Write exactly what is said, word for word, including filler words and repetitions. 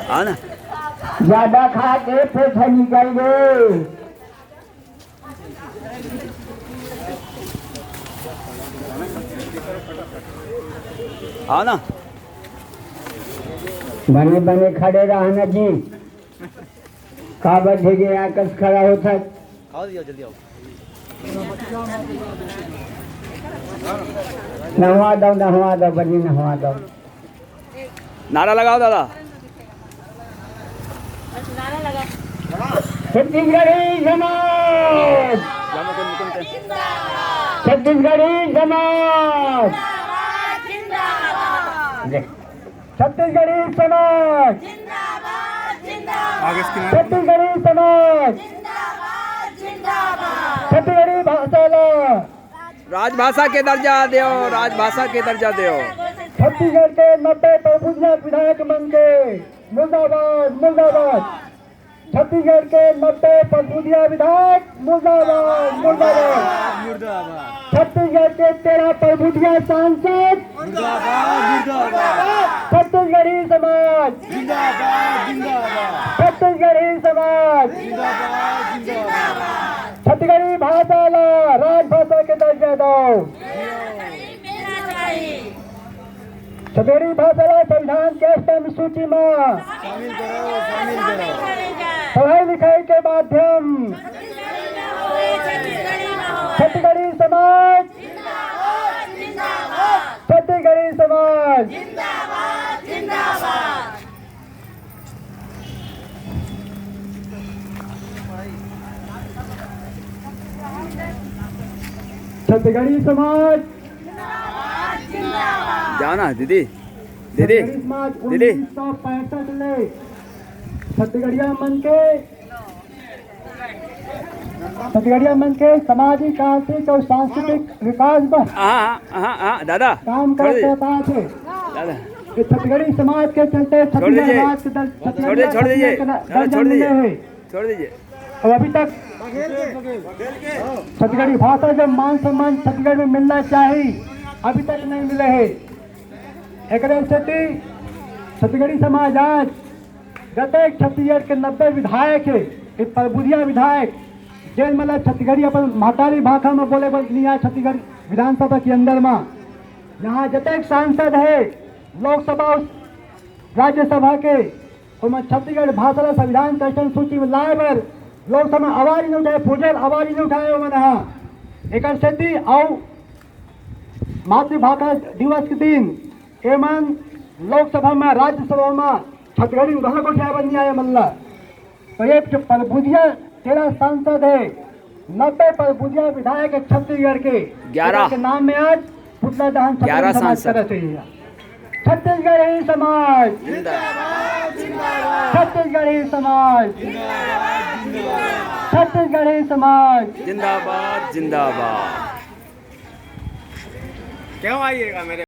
हाँ ना। ज्यादा खा के फेफड़ा निकल गए। हाँ ना। बने बने खड़े रहना जी। काबर ढेगे आकस खड़ा होता। आओ जी, आओ, जल्दी आओ। नहवा दो, नहवा दो, बनी नहवा दो। नारा लगाओ दादा। छत्तीसगढ़ी समाज, छत्तीसगढ़ी समाज, छत्तीसगढ़ी समाज, छत्तीसगढ़ी समाज, छत्तीसगढ़ी भाषा ला राजभाषा के दर्जा देव, राजभाषा के दर्जा देव। छत्तीसगढ़ के नब्बे परबुधिया विधायक मन के मुर्दाबाद, मुर्दाबाद। छत्तीसगढ़ के नब्बे परबुधिया विधायक मुर्दाबाद, मुर्दाबाद। छत्तीसगढ़ के तेरह परबुधिया सांसद मुर्दाबाद, मुर्दाबाद। छत्तीसगढ़ी समाज जिंदाबाद, जिंदाबाद। छत्तीसगढ़ी समाज जिंदाबाद, जिंदाबाद। छत्तीसगढ़ी भाषा ला राजभाषा के दर्जा दो। छत्तीसगढ़ी भाषा ला संविधान के स्तंभ सूची में शामिल करो, शामिल करो। पढ़ाई लिखाई के माध्यम छत्तीसगढ़ी समाज, छत्तीसगढ़ी समाज। छत्तीसगढ़ी समाज। जाना दीदी, दीदी, छत्तीसगढ़ी समाज दीदी। उन्नीस सौ पैंसठ ले छत्तीसगढ़िया मन के छत्तीसगढ़िया मन के सामाजिक, आर्थिक और सांस्कृतिक विकास बर हाँ, हाँ, हाँ, हाँ, दादा, काम छोड़ करत दीजिए। रहता है। दादा। ये छत्तीसगढ़ी समाज के चलते छोड़ छत्तीसगढ़ दीजिए। राज्य के दर-, छोड़ दीजिए, छोड़ दीजिए। छत्तीसगढ़ का दादा, छोड़ दर्जन दीजिए। मिले हैं। छोड़ दीजिए। और अभी तक छत्तीसगढ़ी भाषा जब मान सम्मान छत्तीसगढ़ में मिलना चाहिए, अभी तक नहीं मिले है। एकरे सेती छत्तीसगढ़ी समाज आज जतेक छत्तीसगढ़ के नब्बे विधायक हे, ये परबुधिया विधायक, जेन मन ल छत्तीसगढ़ी अपन महतारी भाखा म बोले बर नइ आय, छत्तीसगढ़ विधानसभा के अंदर म यहाँ जतेक सांसद हे, लोकसभा अउ राज्यसभा के, ओमन छत्तीसगढ़ भाषा ल संविधान कष्टन सूची म लाए बर लोकसभा म आवाज नइ उठाए, फुटबॉल आवाज नइ उठाए ओमन ह। एकर सेती अउ मातृभाषा दिवस के दिन एमन लोकसभा म, राज्यसभा म छत्तीसगढ़ी म घलो गोठियाए बर नइ आए मन ल। तो ये जो परबुधिया तेरह सांसद हे, नब्बे परबुधिया विधायक हे छत्तीसगढ़ के, ग्यारह। एकर के नाम में आज पुतला दहन छत्तीसगढ़ी ग्यारह समाज सांसद। करत हे। छत्तीसगढ़ी समाज जिंदाबाद, जिंदाबाद। छत्तीसगढ़ी समाज जिंदाबाद, जिंदाबाद। छत्तीसगढ़ी समाज जिंदाबाद, जिंदाबाद। क्यों आइएगा मेरे